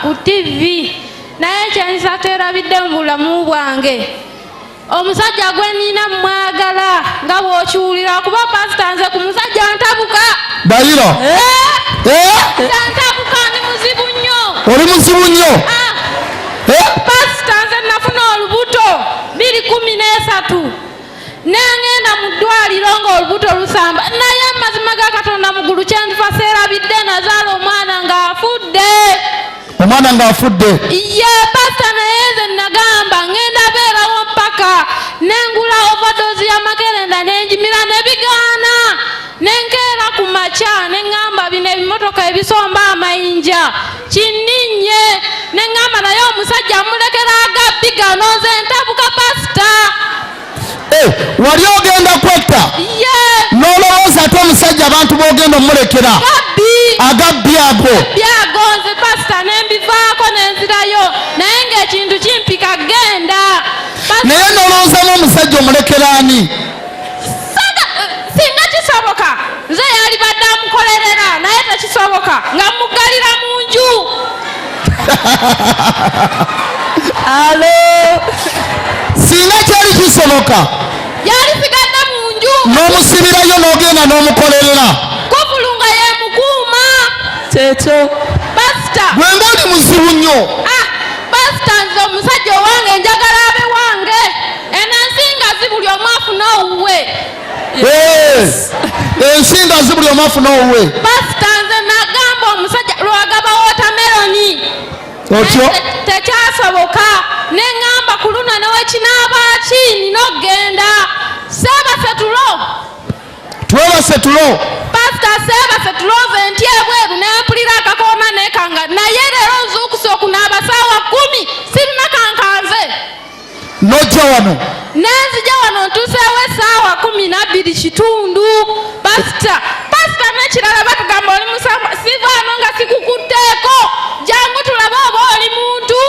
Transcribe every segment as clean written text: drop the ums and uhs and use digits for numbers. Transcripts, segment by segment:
ku ttivi naye kyensaterabidde mu bulamu bwange omusajja gwe nina mwagala nga bw'okiwulira kuba pasita nze ku musajja ntabuka. Dayira. Eh? Eh? Ntabuka, ndi muzibu nnyo. Oli muzibu nnyo. Ah, Eh? pasita nze nafuna olubuto 2013 nengenda mu ddwaliro ng'olubuto lusamba, naye amazima ga Katonda mu ggulu kyendifa seerabidde, nazaala omwana ng'afudde. Omwana ng'afudde. Ye pasita, naye nze nagamba ngenda beerawo mpaka nengula overdose ya makerenda nenjimira nebigaana, nenkeera ku makya neŋŋamba bino ebimotoka ebisomba amayinja kinninnye, neŋŋamba naye omusajja amulekera agabbi gano, nze ntabuka pasita. Eh, wali ogenda kwetta. Ye. N'olowooza ate omusajja abantu b'ogenda omulekera gabbi. Agabbi ago. Byagonze pasita, nembivaako nenzirayo, naye ng'ekintu kimpika genda. Pasita, Naye n'olowoozamu omusajja omulekera ani? Singa kisoboka nze yalibadde amukolerera, naye tekisoboka nga muggalira mu nju. Alo. Singa kyali kisoboka yalisigadde mu nju n'omusibirayo n'ogenda n'omukolerera. Kufulu nga yemukuuma. Kyekyo. Pasita. Gwe ng'oli muzibu nnyo. Ah, pasita, nze omusajja owange njagala abe wange. Eno ensi ngazi, buli omu afune owuwe. Eh, ensi ngazi, buli omu afune owuwe. Pasita, nze nagamba omusajja lwagaba wotameroni. Otyo. Tekyasoboka, neŋŋamba ku luno newekinaaba ki nina okugenda seebase tulo. Twebase tulo. Pasita, seebase tulo, nze nti ebweru nempulira akakoona nekanga, naye leero nzuukuse okunaaba saawa 10, sirina kankanze. N'ojja wano. Nenzija wano, ntuuseewo essaawa 12 kitundu. Pasita, pasita, n'ekirala batugamba oli musamba, sivaano nga sikukutteeko. Jangu tulabe oba oli muntu.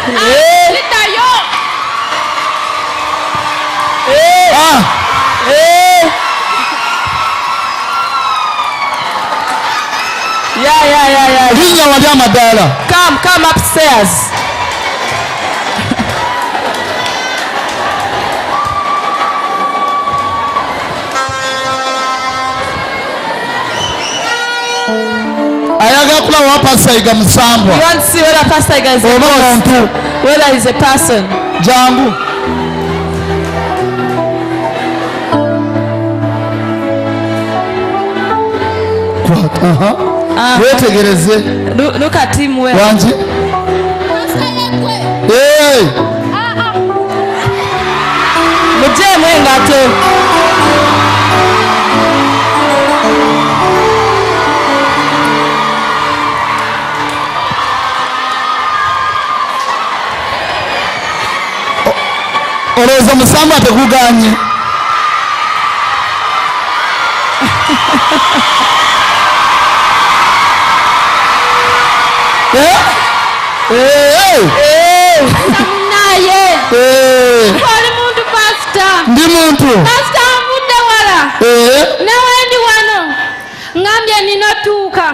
Eh. Siddayo. Ah, Eh. Yeah. Linnya wali amadaala. Come, come upstairs. Ayagala kulaba wa Pasita Yiga musambwa You want to see whether Pastor Iga is a oba ghost, muntu. Whether he's a person. Jangu. Kwata, aha. Wetegereze. Look at him well. Wangi. Hey, Mugyemu engato. Olowooza omusambwa teguganye? Eh? Eh, Naye eh, oli muntu, pasita. Ndi muntu. Pasita, nvudde wala. Newendi wano ngambye nina tuuka,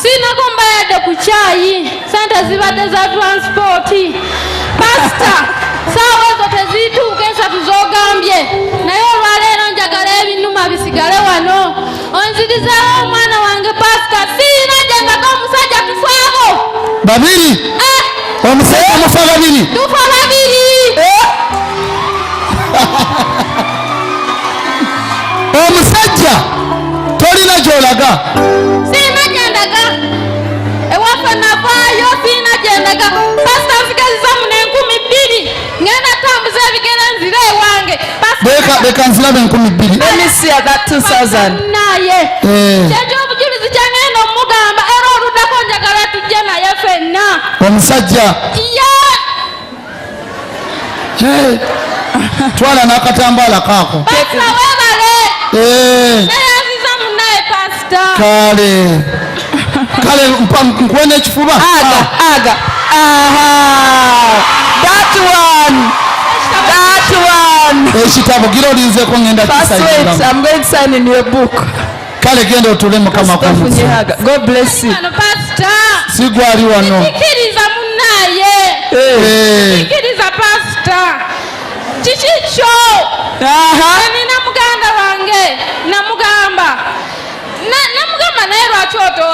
siinako mbayadde ku kyayi, sente zibadde za transport. Pasita, saawa ezo tezituuka esatu z'ogambye, naye olwaleero njagala ebinuma bisigale wano, onzirizeewo omwana wange. Pasita, siina gyendaga omusajja, tufaabo. Babiri. Eh, Omusajja mufa babiri. Tufa babiri. Omusajja tolina gy'olaga. Siina gyendaga, ewaffe navaayo, siina gyendaga. Pasita, nsigaziza muno 2000, ngenda tambuza ebigere nzire ewange. Leka, leka nzirabe 2000. Let me see at that 2000. Naye Eh, kyekyobujulizi kyengenda omugamba, era oluddako njagala tujje naye ffenna. Omusajja. Ye. Eh, twala n'akatambaala kaako. Pasita, weebale. Eh, Neyanziza munaye, pasita. Kale kale, nkuwe n'ekifuba. Aga, aga. Aha. That one. That one. Ekitabo gira olinzeeko, ngenda First, wait. kisayiniramu. I'm going to sign in your book. Kale genda otule, Mukama Ofunye akwamukisa. hug. God bless you. Wano pasita. Sigwali wano. Kikiriza munnaye. Hey. Eh, Kikiriza pasita, kiki kyo? Nina muganda wange, namugamba namugamba naye lwaki otoola.